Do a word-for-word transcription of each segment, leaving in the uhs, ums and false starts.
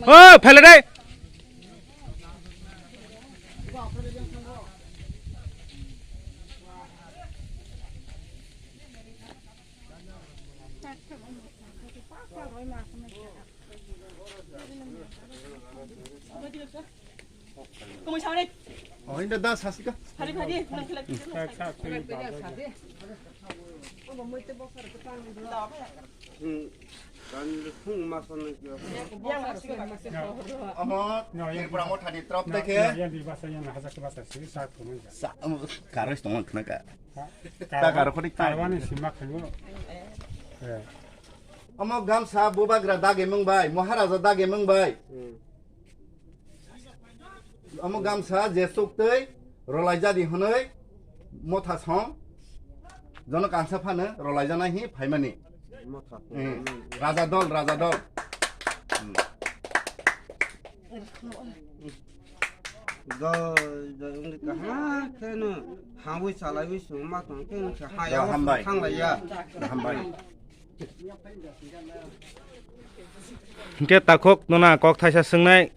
O, phele dai. Oh, ini dah sasika. Omo, Tripura Motha ni trop dekhe. Sa, omo, karos tongma khna ka. Ta karo khodi ta. Karwani sima khayo. Omo gamsa bubagra dagi mung bai, Maharaja dagi mung bai. Omo gamsa je suktwi rwlaijadi hwnwi motha song jono kangsa phano rwlaijanai hi phaimani. Motha. Hmm. Raja dol, raja dol. Hmm. Dol, dol, wngkha ha, kheno hawi salaiwi sung ma tong khe wngkha ha ya, hambai. Thanglaiya. Hambai. Hinkhe takhuk nona kok thaisa swngnai,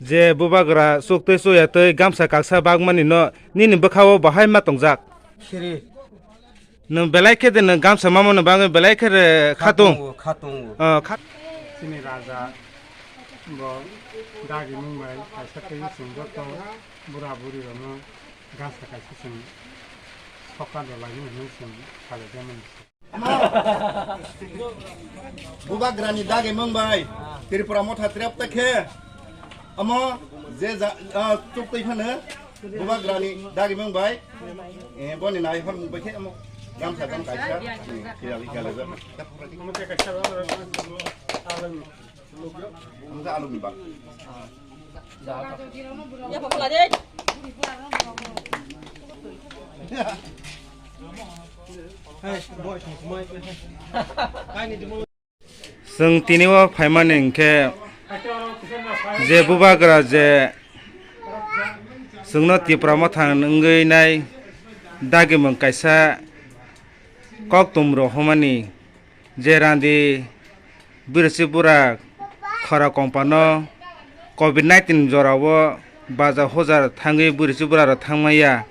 je bubagra chuktwi chuya twi gamsa kaksa bagmani no nini bwkhao bahai ma tongjak? Khiri. Nwng belai khe de nwng gamsa mamani bagwi belai khe re khatung. Khatungo, khatungo. Ah, kha- Chini raja bo dagi mung bai kaisa tei chwng joto bura buri rokno gamsa kaisa chwng soka dolai hwnwi chwng khalaijakmani. Bubagrani dagi mung bai Tripura Motha trep ta khe omo je ja, ah, chuktwi phano Bubagrani dagi mung bai, eh, boni nai hor mung bai khe omo gamsa gam kaisa, eh, khiyali khiyali. Omo khe aluni bak. Chwng tini o phaimani hinkhe je bubagra je chwngno Tipra Motha wngwi nai dagimung kaisa koktum rohormani je randi birsi bura khora kompano covid nineteen jorao baja hojar thangwi birsi bura rok thangmaya.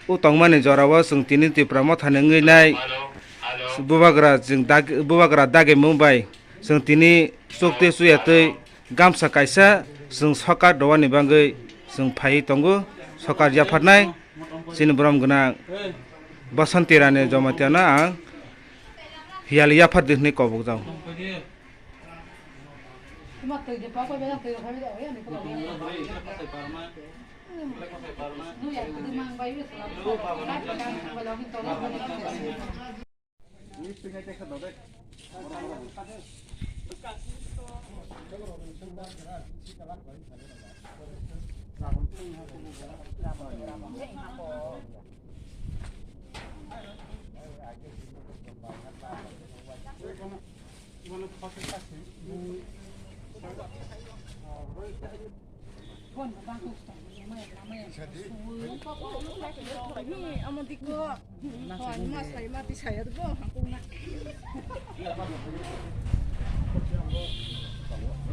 O tongmani jorao chwng tini Tipra Mothani wngwi nai bubagra chwng dag-, bubagra dagimung bai chwng tini chukti chuya twi gamsa kaisa chwng sokar dowani bagwi chwng phaiwi tongo. Sokar yapharnai chini borom gwnang Basanti Rani Jamatia no ang hiyali yaphar di hwnwi kobok jago.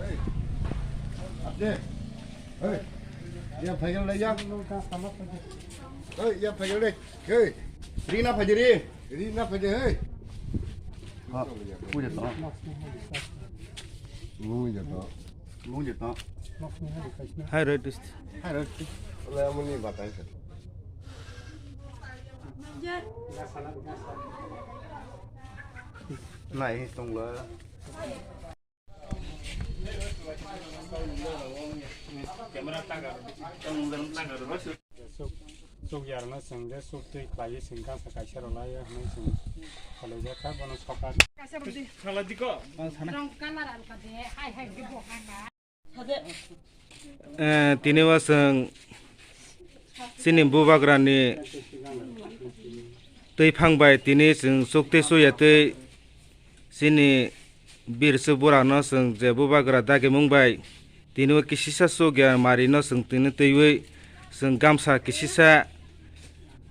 Hey, Abdi. Hey, ya, phaikal lai ya. Hey, ya, phaikal lai. Hey, Rina phaidi ri. Rina phaidi, hey. Ha, puja to. Puja to. Lung je tong. Hai roi twist. Hai roi twist. Ola amoni batai se. Nai tong lo. Chuk, chuk yarwkno chwng je chuk twi khlaiwi chwng gangsa kaisa rwlaio hwnwi chwng kholaijakha, bono sokar. Rong colour alka de, hai hai de bo hana. Eh, tini o chwng chini bubagrani twiphang bai tini chwng chuk twi chuya twi chini birsi burano chwng je bubagra dagimung bai tini o kisisa chukya marino chwng tini twiwi Chwng gamsa kisisa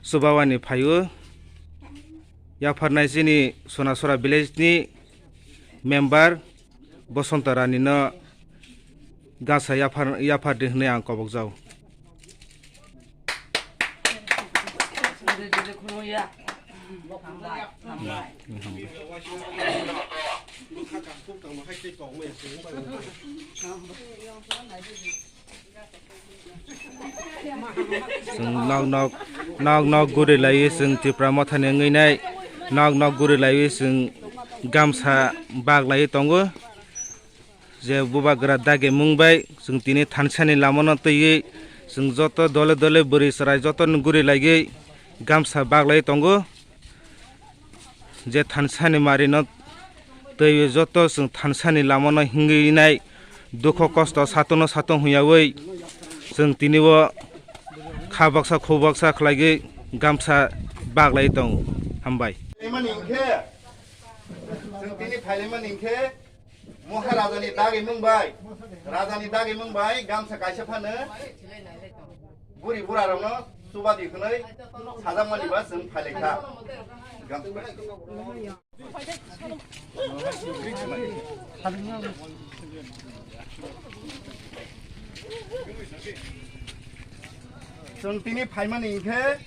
chubawani phaio. Yapharnai chini Sonasora village ni member Bosonto Rani no gasa yaphar, yaphar di hwnwi ang kobokjao. Chwng nok nok, nok nok guri laiwi chwng Tipra Mothani wngwi nai, nok nok guri laiwi chwng gamsa bag laiwi tongo. Je bubagra dagi mung bai chwng tini thansani lamano twiwi chwng joto dole dole bwrwi chwrai joto no guri laiwi gamsa bag laiwi tongo. Je thansani marino twiwi joto chwng thansani lamano hingwi nai, dukho kosto satono sato hwnyawi chwng tini o kha baksa khu baksa khlaiwi gamsa bag laiwi tongo. Hambai. Phaimani hinkhe, chwng tini phaimani hinkhe, Maharajani dagi mung bai, rajani dagi mung bai gamsa kaisa phano buri bura rokno chuba di hwnwi sajakmani ba chwng phailaikha. Gamsa. Chwng tini phaimani hinkhe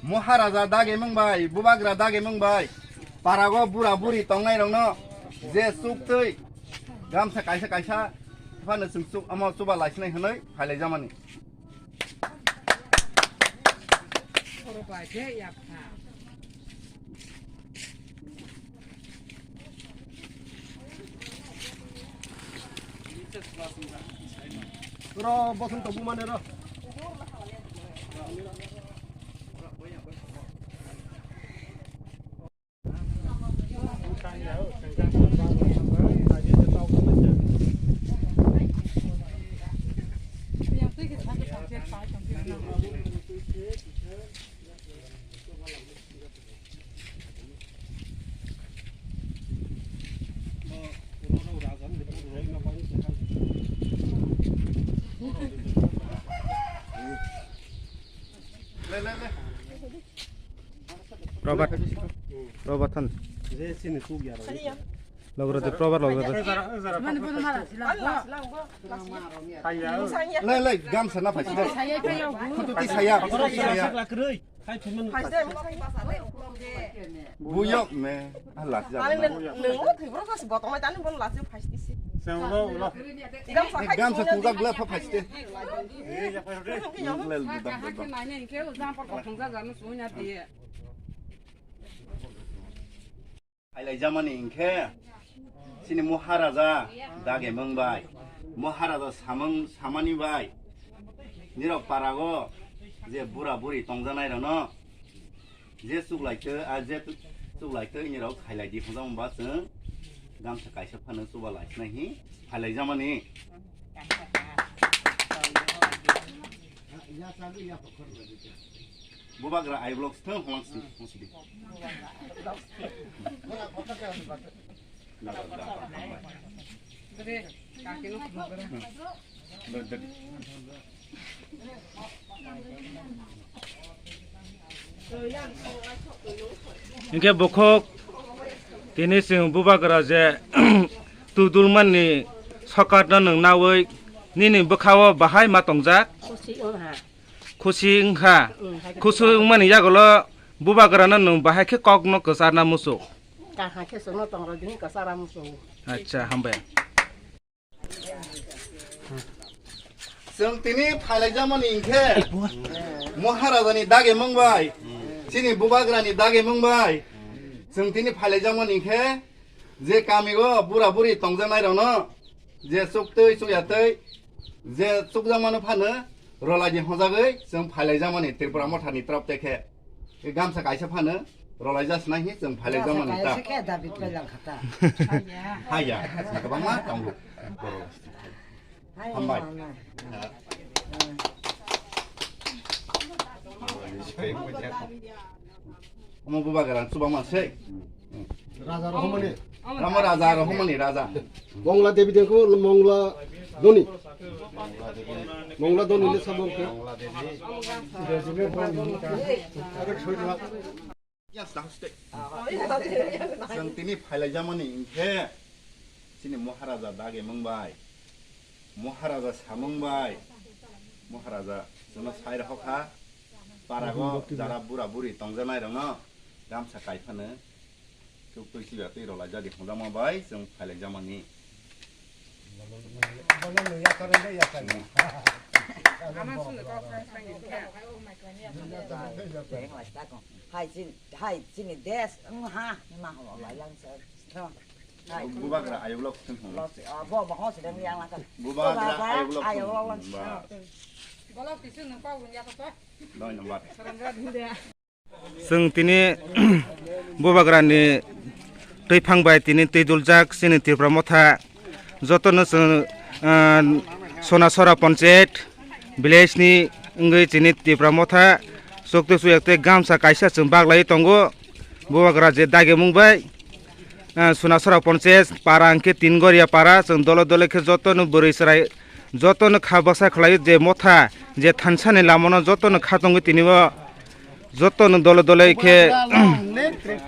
Maharaja dagi mung bai, bubagra dagi mung bai, parago bura buri tongnai rokno je chuktwi gamsa kaisa kaisa phano chwng chuk, omo chuba laisinai hwnwi phailaijamani. Ro, bosong to bumane ro. Robert, Robert han. Logra de, Robert logra de. Lai, lai, gamsa na phaisi de. Khutu ti saya, khutu ti saya. Buyok me, ah, lasi jago na. Nungmo thwibro kasi botong mai tani bon lasi phaisi se. Gamsa tujak bla pha phaisi de. Nung le dam dam. Phailai jamani hinkhe chini Maharaja dage mung bai, Maharaja samung samani bai, nirok parago je bura buri tongjanai rano je chuklai twi, a je chuklai twi nirok khailai di hwnjak ba chwng gamsa kaisa phano chuba lai sinai hi phailai jamani. Bubagra I block thang hong si, hong si di. Hinkhe bukhuk tini chwng bubagra je tudulmani sokat no nwng nawi nini bwkhao bahai ma tongjak? Khusi wngha. Khusi wngha. Mm, hai khe. Khusi wngmani yagulo bubagrano nwng bahai khe kokno kwcharna muchung. Kaham khe chwngno tongrw dini kwchara muchung. Acha, hambai. Chwng tini phailai jamani hinkhe Maharajani dagi mung bai, chini bubagrani dagi mung bai, chwng tini phailai jamani hinkhe je kamigo bura buri tongjaknai rokno je chuktwi chukya twi je chukjakmano phano rwlaidi hwnjagwi chwng phailaijakmani Tripura Mothani torop tei khe. Gamsa kaisa phano rwlaijak sinai hi chwng phailaijakmani ta. Kaisa khe David bai langkha ta. Haya, kwbangma tongo. Hambai. Omo bubagra chubama se. Raja Rohmani. Rama Raja Rohmani Raja. Mongla Devi Dengkho Mongla Doni. Mongla Doni le sabong khe. Chwng tini phailaijamani hinkhe chini Maharaja dagi mungbai, Maharaja samung bai, Maharaja chwngno sai rokha, parago jara bura buri tongjanai rokno gamsa kaiphano. Tuk twi siya twi rwlai jadi hwnjakma bai chwng phailaijamani. Hai chini, hai chini des, ha, ma ho lai lang sa. Hai. Bubagra ayuklok sing hwn. Lo si, ah, bo, bo ho si dang yang lang sa. Bubagra ayuklok sing hwn. Ba. Bolok tisu nang pa wun ya ka pa. Doi number. Sarang ra din de. Chwng tini Bubagrani twiphang bai tini twi duljak chini Tripura Motha jotono chwng, ah, Sonasora Panchayat village ni wngwi chini Tripura Motha chukte chuyak tei gamsa kaisa chwng baglai tongo. Bubagra je dagi mung bai, ah, Sonasora Panchayat para hwnkhe Tingoria para chwng dole dole khe jotono bwrwi chwrai jotono kha baksa khlai je motha je thansani lamano jotono kha tongwi tini o. Joto no dole dole khe,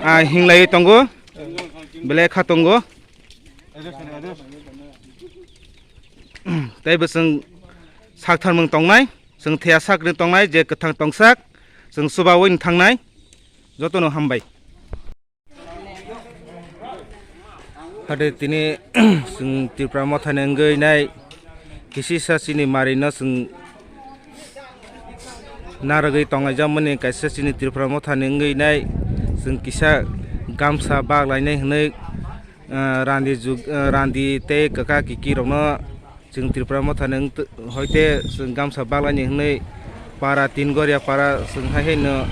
ah, hinglaiwi tongo, belai kha tongo. Tei bo chwng sak tharmung tongnai, chwng thea sak ni tongnai, je kwthang tongsak, chwng chubaui thangnai, joto no hambai. Hade tini chwng Tripura Mothani wngwi nai kisisa chini marino chwng narwgwi tonglaijak mani kaisa chini Tripura Mothani wngwi nai chwng kisa gamsa baklainai hwnwi, ah, randi jug-, ah, randi tei kwkha kiki rokno Chwng Tripura Mothani wng t-, hoite chwng gamsa baklaini hwnwi para Tingoria para chwng hai hai no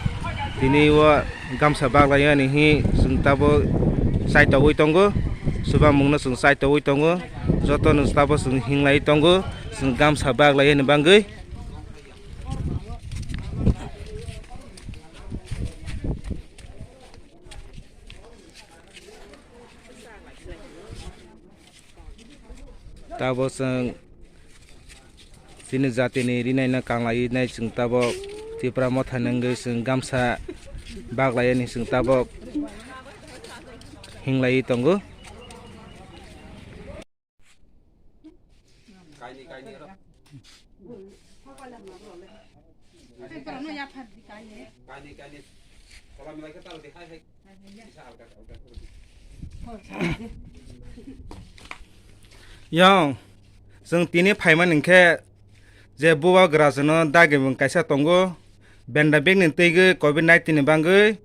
tini o gamsa baklaiyani hi chwng tabuk chaitogwi tongo, chubamungno chwng chaitogwi tongo, jotono tabuk chwng hinglai tongo, chwng gamsa baklaiyani bagwi. Tabuk chwng chini jatini rinaino kanglaiwi nai chwng tabuk Tripura Mothani wngwi chwng gamsa baklaiyani chwng tabuk hinglaiwi tongo. Yang, chwng tini phaimani hwnkhe je bubagra chwngno dagimung kaisa tongo, benda begni twiwi covid nineteen ni bagwi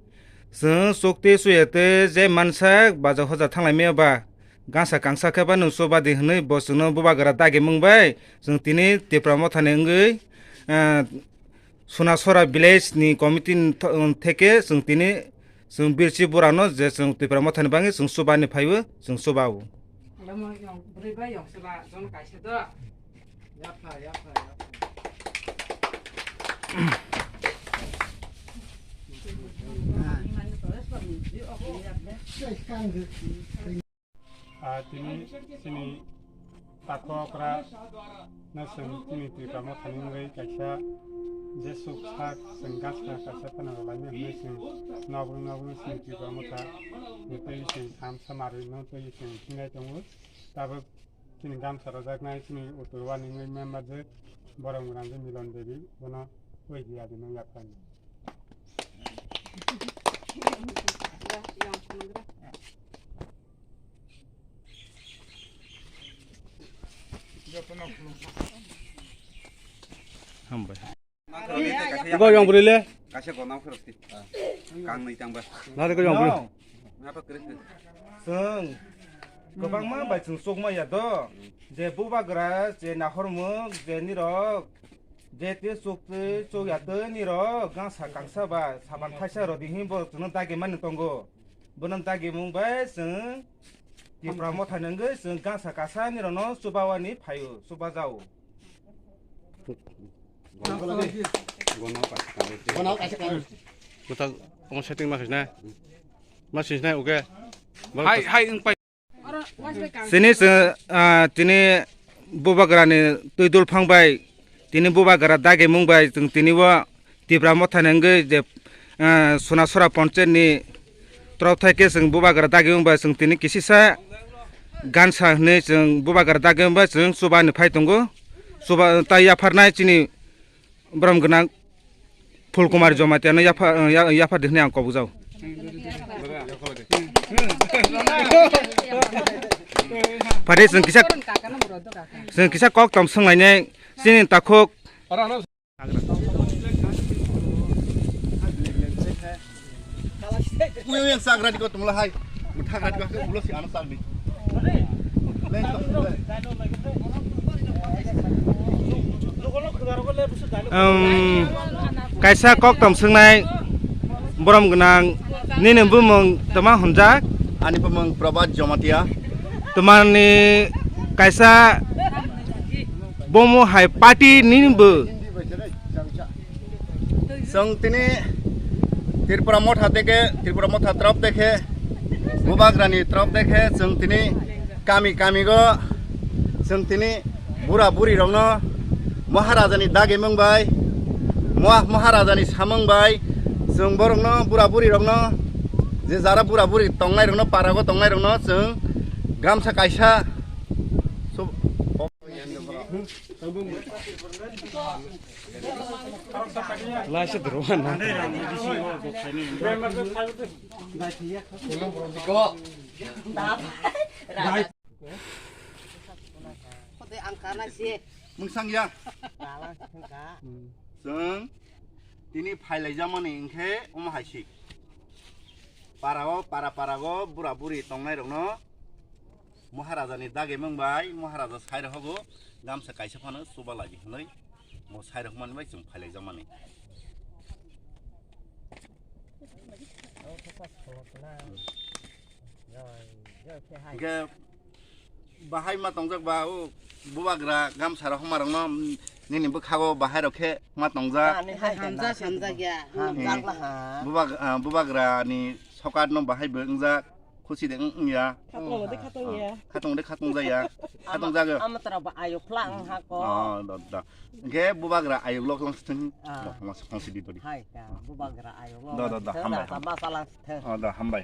chwng chukti chuya tei je mansak baja hoja thanglaimaya ba gansa kangsa khe ba nwng chubadi hwnwi bo chwngno bubagra dagimung bai chwng tini Tipra Mothani wngwi, ah, Sunasora village ni committee ni tho-, theke chwng tini chwng birsi burano je chwng Tipra Mothani bagwi chwng chubani phaiwi chwng chubao. Lama yang bwrwi bai yang sela jon kaisa do. Yapha, yapha, yapha. Ah, tini chini takhok okra no chwng chini Tripura Mothani wngwi kaisa je suk sak chwng gasta kaisa phano rwlaimani hwnwi chwng nokni nokni chini Tripura Motha ni twi chwng thamsa marwi no twi chwng hinai tongo. Tabuk chini gamsa rwjaknai chini uttor wani wngwi member je Boromgwrang je Milon Devi bono twi di adi no yaphani. Hambai. Bo yang bwrwi le? Kaisa gwnang phirok si. Kang nwi tang ba. Nari ko yang bwrwi. Napa kre kre. Chwng kwbangma bai chwng chukma ya do. Je bubagra, je nahormung, je nirok, je te chuk te chuk ya tei nirok gangsa kangsa ba saban thaisa rodi hin bo chwngno dagi mani tongo. Bono dagimung bai chwng Tipra Mothani wngwi chwng gansa kasa nirokno chubawani phaio, chubajao. Kwtal omo setting ma khaisna? Ma sisnai, okay? Hai, hai, wng pai. Chini chwng, ah, tini bubagrani twi dulphang bai, tini bubagra dagimung bai chwng tini o Tipra Mothani wngwi je, eh, Sonasora Ponchayetni torof thai khe chwng bubagra dagimung bai chwng tini kisisa gansa hwnwi chwng bubagra dagimung bai chwng chubani phai tongo. Chuba tai yapharnai chini borom gwnang Phul Kumar Jamatia no yapha, ya-, yapha di hwnwi ang kobok jao. Phari chwng kisa, chwng kisa kok tom swnglainai chini takhuk. Uyo yang sagra di ko tumla hai. Muthagra di ko ulo si ano sagni. Leng to. Em, kaisa kok tom swngnai borom gwnang nini bumung tama hwnjak? Ani bumung Prabhat Jamatia. Tamani kaisa bomo hai party nini bo? Chwng tini Tripura Motha teke, Tripura Motha torof teke, bubagrani torof teke, chwng tini kami kami go, chwng tini bura buri rokno Maharajani dagimung bai, Moha-, Maharajani samung bai, chwng borokno bura buri rokno, je jara bura buri tongnai rokno, para go tongnai rokno chwng gamsa kaisa. Laisa doro na. Mungsang ya. Chwng tini phailai jamani hwnkhe omo hai si. Para o, para para go bura buri tongnai rokno Maharajani dagimung bai Maharaja sai rokgo gamsa kaisa phano chuba laidi hwnwi mo sai rok mani bai chwng phailai jamani. Hwnkhe bahai ma tongjak ba o bubagra gamsa rok homa rokno nini bwkhago bahai rok khe ma tongjak. Hamjak, hamjak ya. Hamjak la ha. Bubag-, ah, bubagra ni sokat no bahai bo wngjak. Khusi de wng, wng ya. Khatungno de khatung ya. Khatung de khatung jaya. Khatung jaga. Ama tara ba ayuk phla wng ha ko. Oh, da, da. Hwnkhe bubagra ayuk lok lang sithwng. Ah. Da, mas khong sidi todi. Hai ka, bubagra ayuk lok. Da, da, da, hambai, hambai. Masalang sithwng. Oh, da, hambai.